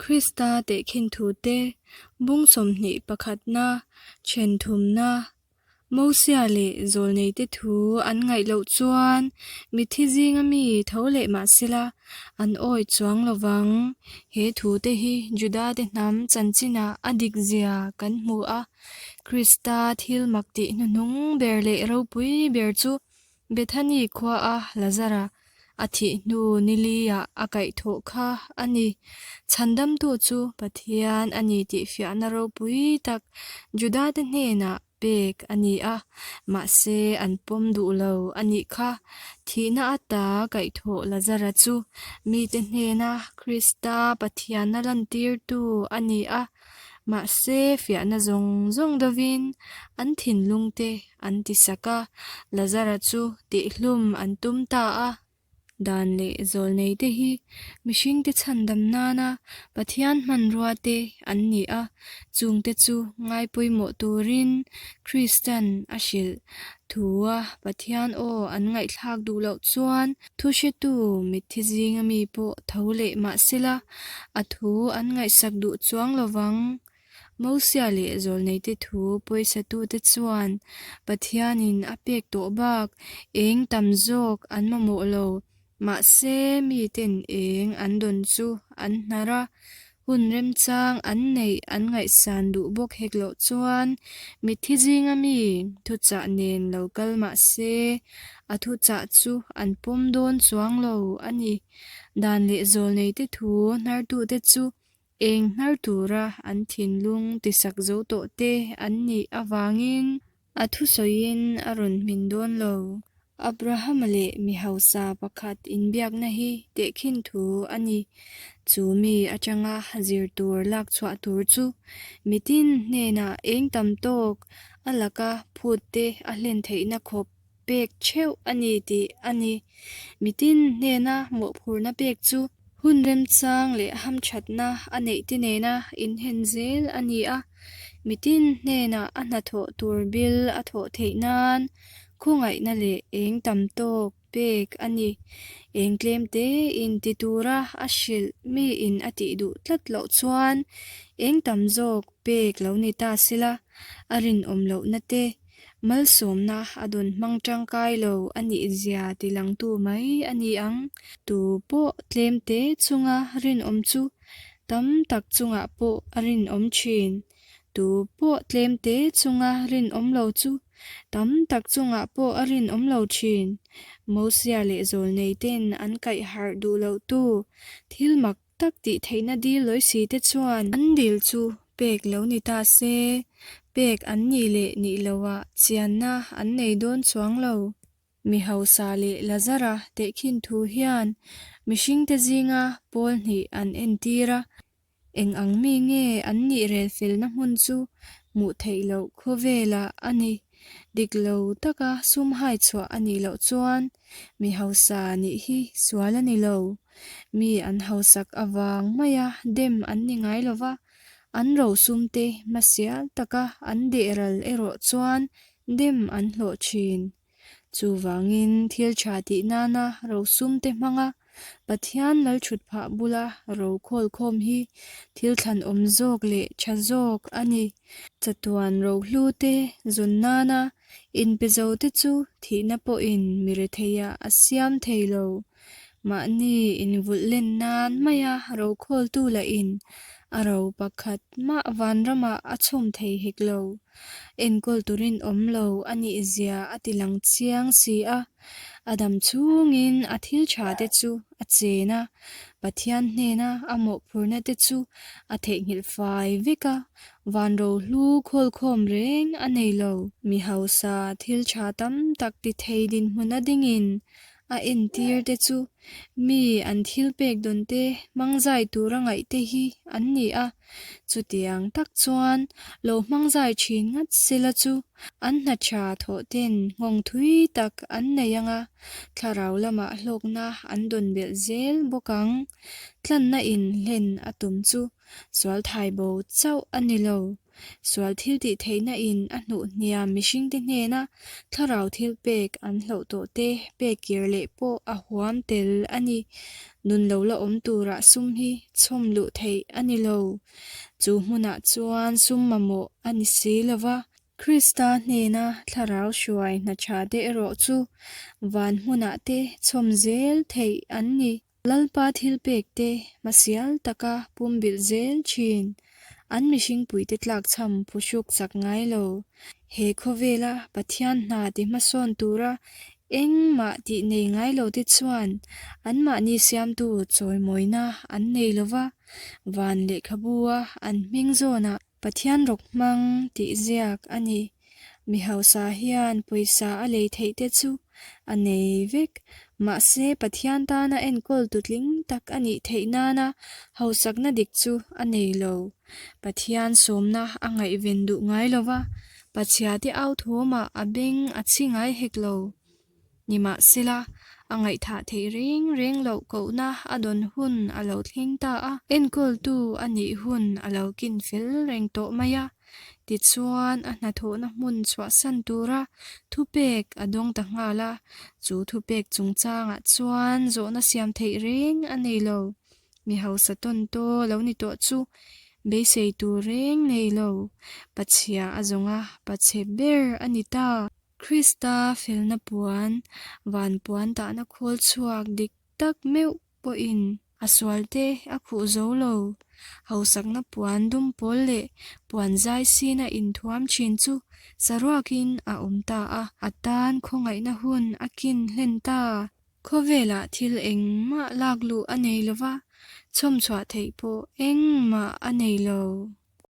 Krista tehkhin thute bung 20 pakhatna, then thumna, Mosia leh zawlneite thu an ngaih loh chuan mitthi zinga mi tho leh mah sela an awi chuang lo vang. He thute hi Judate hnam chanchinah a dikzia kan hmu a, Krista thil mak tih hnuhnung ber leh ropui ber chu Bethany khuaa Lazara a thih hnu niliah a kaihthawh kha a ni. Chhandamtu chu Pathian a ni tih fiahna ropui tak Judate hnenah pek a ni a, mahse an pawm duh lo a nih kha. Thihna ata kaihthawh Lazara chu mite hnena Krista Pathianna lantirtu a ni a, mahse fiahna zawng zawng dovin an thinlungte an ti sak a, Lazara chu tihhlum an tum ta a. Dan leh zawlnei te hi mihringte chhandam nana Pathian hmanrua te an ni a, chungte chu ngai pawimawh turin Kristan a hrilh. Thua Pathian aw an ngaihthlak duh loh chuan thuhretu mitthi zinga mi pawh tho leh mah sela a thu an ngaihsak duh chuang lovang. Mosia leh zawlneite thu pawisatute chuan Pathianin a pek tawh bak eng tam zawk an mamawh lo. Mahse, miten eng an dawn chu an hnar a, hun remchang an neih an ngaihsan duh bawk hek loh chuan mitthi zinga mi thuchah nen lo kal mah se a thuchah chu an pawm dawn chuang lo a ni. Dan leh zawlneite thu hnartute chu Eng hnar tura an thinlung tisak zo tawh te an nih avangin a thusawiin a rawn hmin dawn lo. Abrahama leh mi hausa pakhat inbiakna hi tehkhin thu a ni. Chu mi atanga zir tur lak chhuah tur chu mitin hnenah eng tam tawk a laka phut te a hlen theihna khawp pek theuh a ni tih a ni. Mitin hnena mawhphurhna pek chu hun remchang leh hamthatna a neih te nena inhen zel a ni a. Mitin hnena a hnathawh tur bil a thawh theih nan khawngaihna leh eng tam tawk pek a ni. Eng tlem te in ti tura a hrilh miin a tih duh tlat loh chuan eng tam zawk pek lo ni ta sela a rinawm lohna te Malsawmna a dawn hmang tangkai lo a nih zia ti langtu mai a ni ang. Tu pawh tlem te chunga rinawm chu tam tak chungah pawh a rinawm thin. Tu pawh tlem te chunga rinawm lo chu tam tak chungah pawh a rinawm lo thin. Mosia leh Zawlnei ten an kaih harh duh loh tu thil mak tak tih theihna dil lawi si te chuan an dil chu pek lo ni ta se, pek an nih leh nih loah chianna an nei dawn chuang lo. Mi hausa leh Lazara tehkhin thu hian mihringte zinga pawl hnih an entir a, eng ang mi nge an nih rel felna hmun chu hmuh theih loh khawvelah a ni. Dik lo taka sum hai chhuah a nih loh chuan mi hausa nih hi sual a ni lo. Mi an hausak avang maia dem an ni ngai lo va, an rosum te hmasial taka an deh ral erawh chuan dem an hlawh thin. Chuvangin thil tha tih nana rosum te hmanga Pathian lalthutphah bula ro khawlkhawm hi thil thlanawm zawk leh tha zawk a ni. Chatuan rohlu te zawn nana inpe zo te chu thihna pawhin mi retheiah a siam thei lo. Mahni invulh len nan maia rokhawltu lahin a ro pakhat mah vanramah a chhawm thei hek lo. Enkawl turin awm lo a nih zia a ti lang chiang si a, a dam chhungin a thil tha te chu a chen a, Pathian hnena a mawhphurhna te chu a theihnghilh fai vek a, van rohlu khawlkhawm reng a nei lo. Mi hausa thil tha tam tak ti thei dinhmun a dingin A entir te chu mi an thil pek dawn te hmang zai tura ngaih te hi an ni a, chutiang tak chuan lo hmang zai thin ngat sela chu an hna tha thawh ten nghawng thui tak an nei ang a, thlarau lamah hlawkna an dawn belh zel bawk ang. Tlanna in hlen a tum chu sual thai bo chauh a ni lo. Sual thil tih theihna in a hnuh hniam mihringte hnena thlarau thil pek an hloh tawh te pek kir leh pawh a huam tel a ni. Nun lo la awm turah sum hi chhawm luh theih a ni lo. Chu hmunah chuan sum mamawh a ni si lo va. Krista hnena thlarau hruai hna tha te erawh chu van hmunah te chhawm zel theih an ni. Lalpa thilpek te hmasial taka pumbilh zel thin. An mihringpuite tlakchham phuhruk chak ngai lo. He khawvela Pathian hna ti hmasawn tura engmah tih nei ngai lo te chuan anmahni siamtu chawimawina an nei lo va, van lehkhabu-a an hming zawnah Pathian rawk hmang tih ziak a ni. Mi hausa hian pawisa a lei theih te chu a nei vek. Mahse, Pathian tana enkawl tutling tak a nih theih nana hausakna dik chu a nei lo. Pathian sawmna a ngaihven duh ngai lo va, Pathiate au thawmah a beng a chhi ngai hek lo. Nimahsela, a ngaihthah theih reng reng loh kohna a dawn hun a lo thleng ta a, enkawltu a nih hun a lo kin fel reng tawh mai a. Tichuan, a hnathawhna hmun chhuahsan tura thupek a dawng ta nghal a, chu thupek chungchangah chuan zawhna siam theih reng a nei lo. Mi hausa tawn taw lo ni tawh chu beisei tur reng nei lo, pachhia a zawng a, pachhe ber a ni ta. Krista felna puan, van puan tahna khawl chhuak dik tak meuh pawhin a sualte a khuh zo lo. Hausakna puan dum pawl leh puan zai sina inthuam thin chu saruakin a awm ta a, a tan khawngaihna hun a kin hlen ta. Khawvelah thil engmah lak luh a nei lo va, chhawmchhuah theih pawh engmah a nei lo.